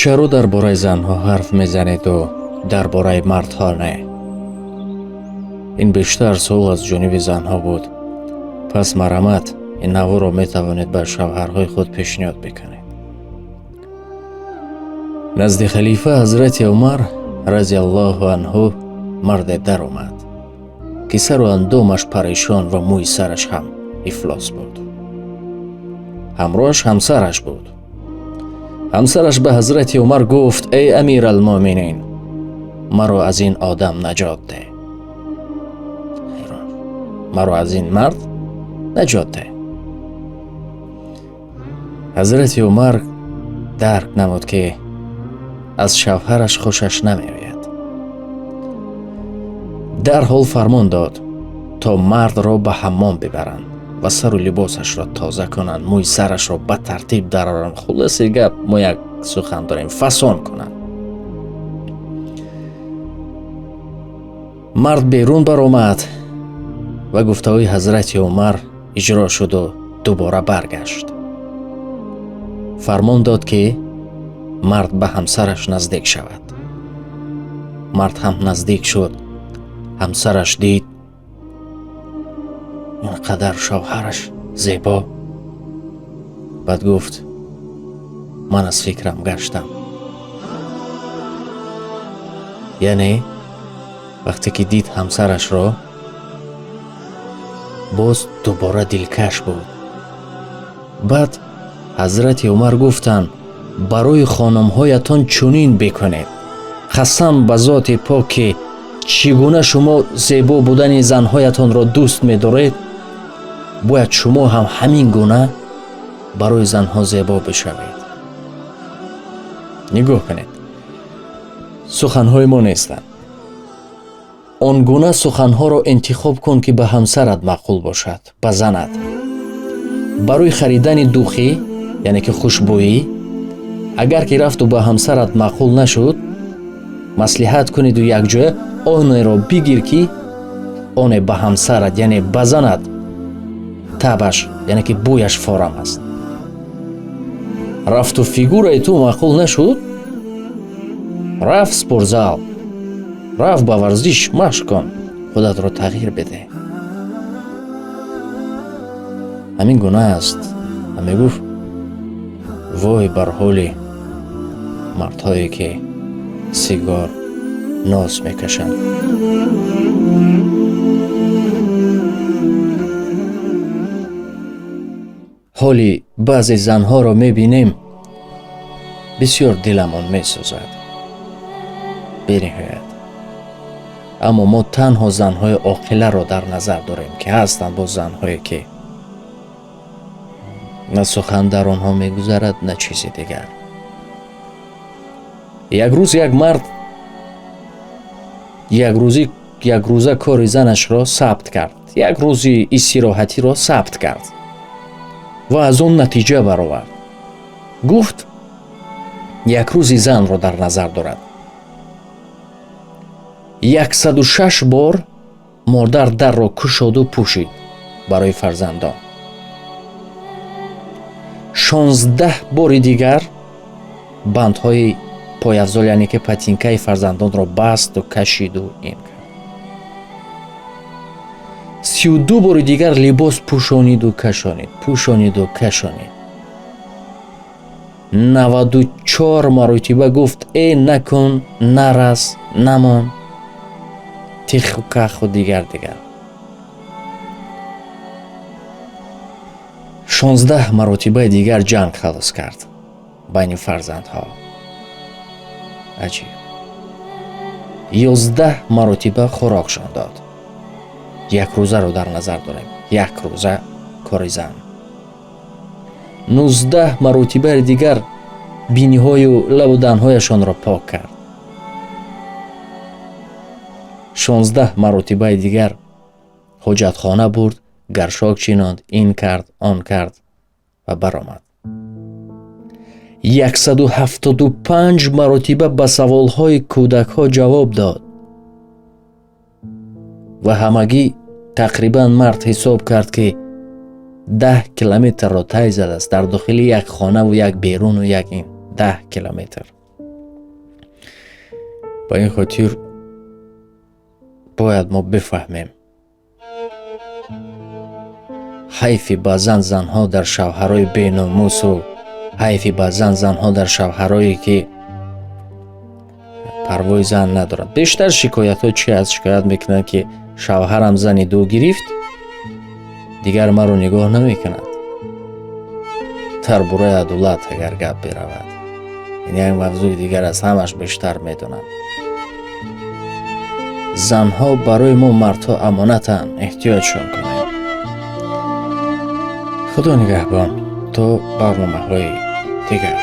Чаро дар бораи занҳо ҳарф мезанеду дар бораи мардҳо не? Ин бештар суол аз ҷониби занҳо буд. Пас марҳамат, ин наворро метавонед ба шавҳарҳои худ пешниҳод бикунед. Назди халифа Ҳазрати Умар разияллоҳу анҳу марде даромад, ки сару андомаш парешон ва мӯи сараш ҳам ифлос буд. Ҳамроҳаш ҳамсараш буд. Ҳамсараш ба Ҳазрати Умар гуфт: эй Амиралмӯъминин, маро аз ин одам наҷот деҳ. Маро аз ин мард наҷот деҳ. Ҳазрати Умар дарк намуд, ки аз шавҳараш хушаш намеояд. Дарҳол фармон дод, то мардро ба ҳаммом бибаранд ва сару либосашро тоза кунанд, мӯи сарашро ба тартиб дароранд. Хулоси гап, мо як сухан дорем, фасон кунанд. Мард берун баромад ва гуфтаҳои Ҳазрати Умар иҷро шуду дубора баргашт. Фармон дод, ки мард ба ҳамсараш наздик шавад. Мард ҳам наздик шуд. Ҳамсараш дид ин қадар шавҳараш зебо. Баъд гуфт: ман аз фикрам гаштам. Яъне вақте ки дид ҳамсарашро, боз дубора дилкаш буд. Баъд Ҳазрати Умар гуфтанд: барои хонумҳоятон чунин бикунед. Қасам ба зоти пок, ки чӣ гуна шумо зебо будани занҳоятонро дӯст медоред, бояд шумо ҳам ҳамин гуна барои занҳо зебо бишавед. Нигоҳ кунед, суханҳои мо нестанд. Он гуна суханҳоро интихоб кун, ки ба ҳамсарат маъқул бошад, ба занат. Барои харидани духӣ, яъне ки хушбӯӣ, агар ки рафту ба ҳамсарат маъқул нашуд, маслиҳат кунеду якҷоя онеро бигир, ки оне ба ҳамсарат, яъне ба занат табаш, яъне ки бӯяш форам аст. Рафту фигураи ту маъқул нашуд, рафт спортзал, рафт ба варзиш машқ кун, худатро тағйир бидеҳ. Ҳамин гуна аст. Ва мегуфт: вой бар ҳоли мардҳое, ки сигор ноз мекашанд. Ҳоли баъзе занҳоро мебинем, бисёр диламон месӯзад бениҳоят. Аммо мо танҳо занҳои оқиларо дар назар дорем, ки ҳастанд боз занҳое, ки на сухан дар онҳо мегузарад, на чизи дигар. Як рӯз як мард як рӯза кори занашро сабт кард, як рӯзи истироҳатиро сабт кард ва аз он натиҷа баровард. Гуфт, як рӯзи занро дар назар дорад. 106 бор модар дарро кушоду пӯшид барои фарзандон. 16 бори дигар бандҳои пойафзол, яъне ки патинкаи фарзандонро басту кашиду ин кард. 32 бори дигар либос пӯшониду кашонид, пӯшониду кашонид. 94 маротиба гуфт: э накун, нарас, намон, тиху каху дигар дигар. 16 маротибаи дигар ҷанг халос кард байни фарзандҳо. Аҷиб. 11 маротиба хӯрокшон дод. Як рӯзаро дар назар дорем. Як рӯза кори зан. 19 маротибаи дигар биниҳою лабу данҳояшонро пок кард. 16 маротибаи дигар ҳоҷатхона бурд, гаршок чинонд, ин кард, он кард ва баромад. 175 маротиба ба саволҳои кӯдакҳо ҷавоб дод ва ҳамагӣ тақрибан мард ҳисоб кард, ки 10 километрро тай задааст дар дохили як хонаву як беруну як ин 10 километр. Ба ин хотир бояд мо бифаҳмем, ҳайфи баъзан занҳо дар шавҳарои беномусу, ҳайфи баъзан занҳо дар шавҳарое, ки парвои зан надорад. Бештар шикоятҳо чи аст? Шикоят мекунанд, ки шавҳарам зани ду гирифт, дигар маро нигоҳ намекунад. Дар бораи адолат агар гап биравад, ин як мавзӯи дигар аст, ҳамаш бештар медонанд. Занҳо барои мо мардҳо амонатанд, эҳтиётшон кунем. Худо нигаҳбон, то барномаҳои дигар.